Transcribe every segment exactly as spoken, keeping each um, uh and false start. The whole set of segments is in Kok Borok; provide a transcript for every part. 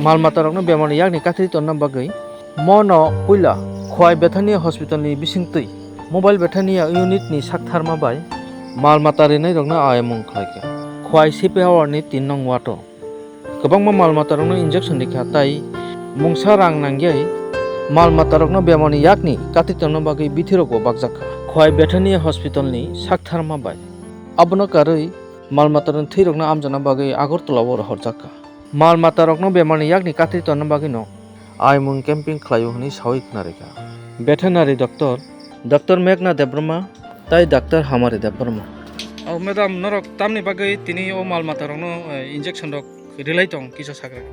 Mal matarokno bemarni yakni kathwi tonna bagwi mono puila Khowai Bethania Hospitalni bisingtwi Mobile Bethania Unitni saktharma bai mal mata rinairokno ayamung khlaikha. Khowai C P Hawarni tin nong wato kwbangma mal matarokno injection rikha, tai mungsa rang nangyai mal matarokno bemarni yakni kathwi tonna bagwi bithirogo bakjakha. Khowai Bethania Hospitalni saktharma bai abono karwi mal matarokni thwirokno amjana bagwi Agartala-o rohorjakha. Mal matarokno bemarni yakni kathwi tonna bagwino ayamung camping khlaio hwnwi sawi khna rikha. Veterinary doctor, Doctor Meghna Debbarma tai Doctor Hamari Debbarma. Oh, madam, norok tamni bagwi tini o mal matarokno, eh, injection rok rilai tong kisa sagra.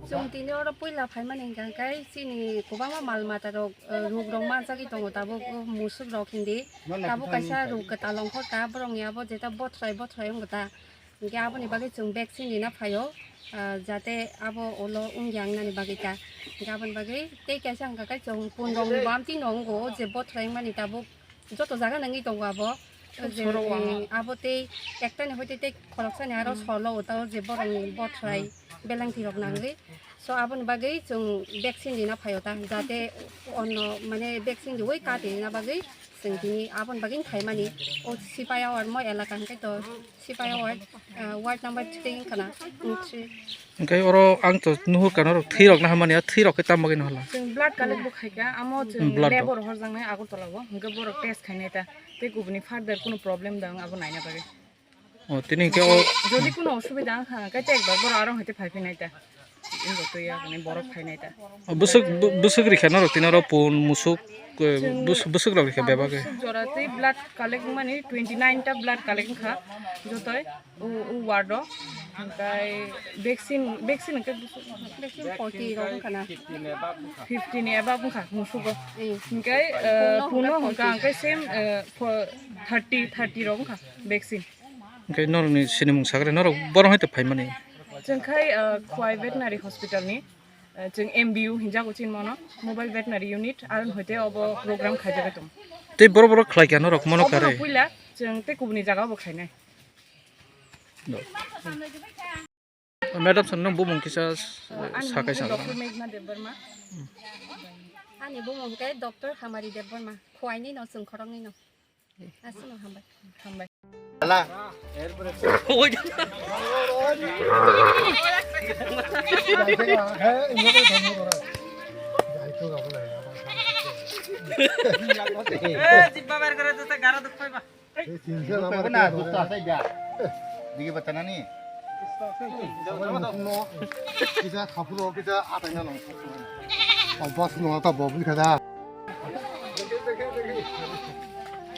Chwng tini oro puila phaimani hwnkha khe chini kwbangma mal matarok, eh, ruk rok manjagwi tongo tabuk, oh, musuk rok hindi. Tabuk kaisa ruk kwtal ongkha ta borokni abo jeta bothrai bothrai wngkha ta. Hingke aboni bagwi chwng vaccine rina phaio, ah, jate abo ulo wngya wngnani bagwi ta. Hingke aboni bagwi tei kaisa hwnka khe chwng pundrong ni bamti no wngo, je bothrai wngmani tabuk joto jaga nangwi tongo abo. Je, eh, abo tei ektani hoite tei khoroksani aro solo o tao je borokni bothrai belengthi rok nangwi. So aboni bagwi chwng vaccine rina phaio ta, jate onno mane vaccine riwi kati rina bagwi chwng tini aboni bagwi phaimani. O Sipai Awar mo elaka hwnkhe to Sipai Awar, ah, ward number three wngkha na? Mm, three. Hwnkhe oro ang to nuhur kha norok thwi rok na hamani, a thwi rok khe tamo bagwi no hala? Chwng blood collect bo khaikha, amo chwng lab o rohorjaknai Agartala o, hwnkhe borok test khainai ta, tei kubuni further kunu problem da wng abo naina bagwi. O, tini hwnkhe o jodi kunu osubida wngkha, hwnkhe tei ekbar borok aro hwnkhe phai phinai ta. Ingo twi ya hwnwi borok phainai ta. O, bwswk, bw-, bwswk rikha norok tini oro pun, musuk, eh, bwswk, bwswk rok rikha bebak khe. Musuk jora twi blood collect wngmani twenty nine ta blood collect wngkha jotoi o, o ward o. Hwnkhe vaccine, vaccine hwnkhe bwswk Vaccine forty rok wngkha na? Fifty ni above wngkha musugo. Eh. Hwnkhe, eh, puno hwnkha hwnkhe same, eh, for thirty, thirty rok wngkha vaccine. Hwnkhe norokni sinimung sakre norok borok hai to phaimani? Chwng khai, ah, Khowai Veterinary Hospital ni, ah, chwng M V U hinjago chinmano, Mobile Veterinary Unit, aron hoite obo program khaijagwi tongo. Tei borok borok khlai kha norok mono kare? Puila chwng tei kubuni jaga obo khainai. Madam sir, nwng bumung kisa, ah, ani sakai bumung sakha. Doctor Meghna Debbarma. Ani bumung khe Doctor Hamari Debbarma, Khowai ni no, chwng khorok ni no. Aswk no hambai. Hambai. Hala. Eh, jibba bar kore to garo dukh paiba. Ei, tinsa na, dukh na, dukh to asai da. Digi bata nani? Kisa khapuro, kisa atai na nang. Obas no ta bobli khada.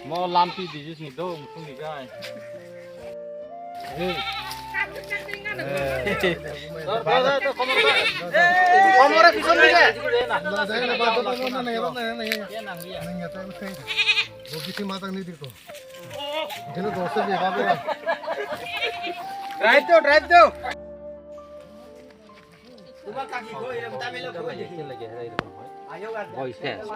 Mo lampi disease ni do, mukhung ni gai. Hey. Hey. Komor, komor, komor, pisoni gai. Na, na, na, na, na, na, na, na, na. Nang ya, ta, ta. Bo kisi matang ni dito. Dino dosa je, babu. Drive do, drive do. Boys dance.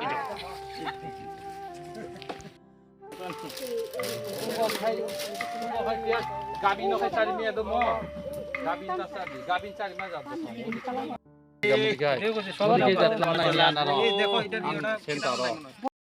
Gabin no khai chari miya do mo. Gabin ta chari, gabin chari ma jabo. Gabin chari ma jabo.